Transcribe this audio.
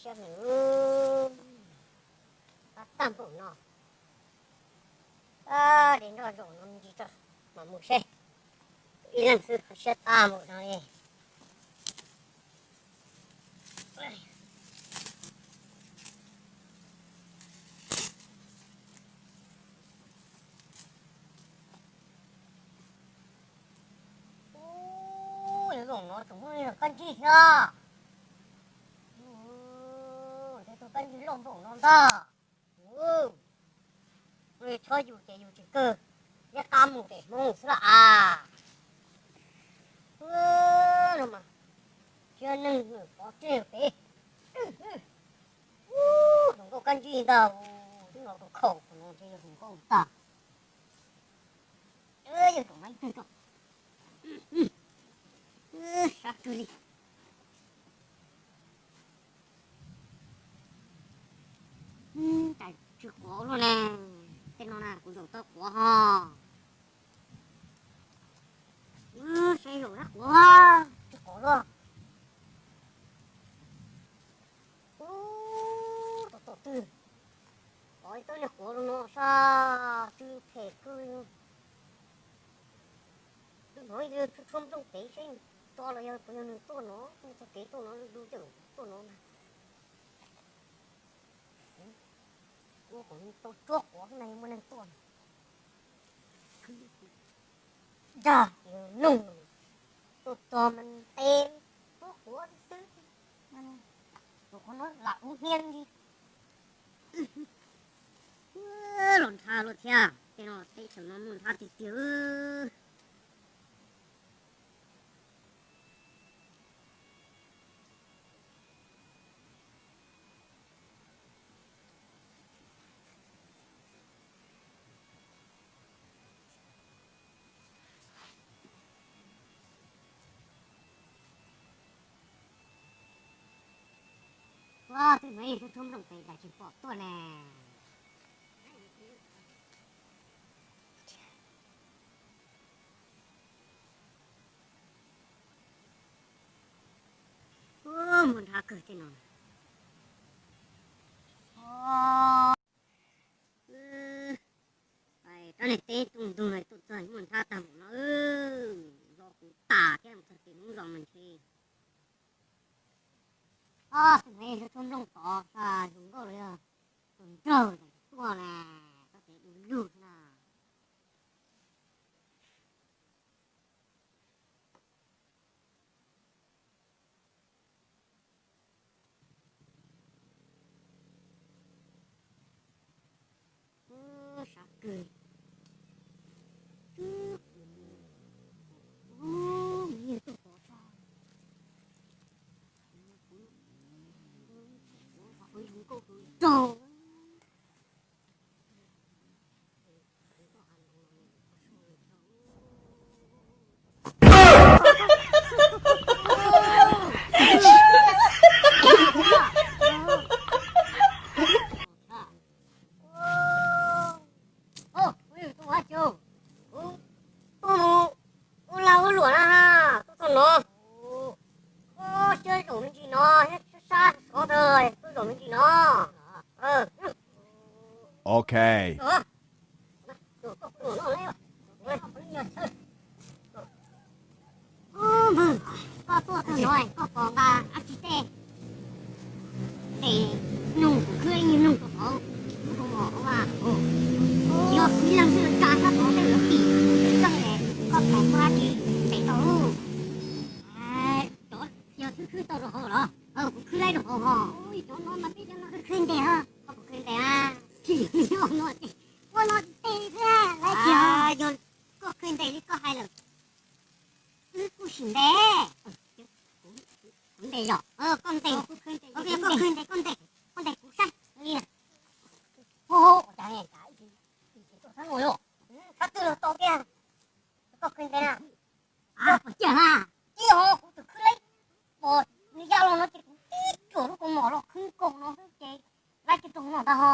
Tab tag npaum no, de nroj zaum no me ntsis tso, mam mus seb. Ib leeg xwb kho siab tag npaum no li. Ub, zaum no tseem muaj kab ntsig thiab. Tus kab ntsig loj npaum no ntag. Ub, txhob yus ces yus tsis kawg, liab qab mus pem Hmoob xwb las as. No mas, thiab neeg pov tseg pem. Ub, hluas nkauj kab ntsig ntag, twb no tus khaum no ces yog hluas nkauj tag. Yog tus no ib tug, sab kawg li. Cas tsis quav luaj ne, tej no na kuv zaum tau quav ho. Saib zaum sab quav, tsis quav luaj. Ub, tom tom twg, quav ib tug niag quav no sab twg phem kawg li. Hnov tshuab nplooj tev seb tso los yog puas yog nws tuaj no, nws txoj kev tuaj no du du tuaj no ntag. Ua kom tau tsuab quav xwb na, muaj neeg tuaj. Dag, nug, tuaj txog mas ntes tsuab quav xwb. Tus qhov no lam ub hnyiab li. Los nthab luaj thiab, tej no teb chaws no muaj nthab tiag tiag. Ua, twb muaj ib tug tshuab nplooj tev cas tsis pom tuaj ne. Ub, muaj nthab kawg tej no. Rab niag teb tus ntug no tuaj txog muaj nthab tag npaum no, los kuv tas thiab mus txog tim Hmoob zos mas ntshe. Ob, tus no yog tshuab nplooj tod, hluas nkauj los yog tus nraug tuaj na, koj tes du lug na. Sab kawg. Ub, me nyuam tuaj pov sab. Ub, zoo nkauj kawg nkaus. Ub, tus ua cas, ub, ub, ub lag ub luam na, tuaj txog no. Ub, siab zaum me ntsis no, sab sab sov ntawd, tuaj zaum me ntsis no. Ok. Koj tuaj txog no koj pom nqa dab tsi tej tes nug kuv khwb ib nyuag nug rau hauv, kuv mom ua, yog kuv ib leeg xwb tsa sab tod tej yuav tim txog es koj pom kuv dab tsi ntes tau lub. Cov yog khwb khwb tau rau hauv los? Kuv khwb laib rau hauv ho. Cov no mas peb cov no khwb ntes ho. Koj puas khwb ntes a? Ua no tes xwb, laib tiag. Yog koj khwb ntes li koj hais lawm, wb kuj sim ntes. Kuv ntes yog koj ntes, koj khwb ntes koj ntes, koj ntes kuv saib li. Ua cas cas ib tug tuaj sab no yog, sab twg los tau tiag. Koj khwb ntes na. Koj puas ciaj ha? Ciaj ho, kuv tus khwb laib, pom nws ya los no ces kuv tib cuam lub kaus mom los khwb nkaus no xwb ces laib kiag rau hauv no ntag ho.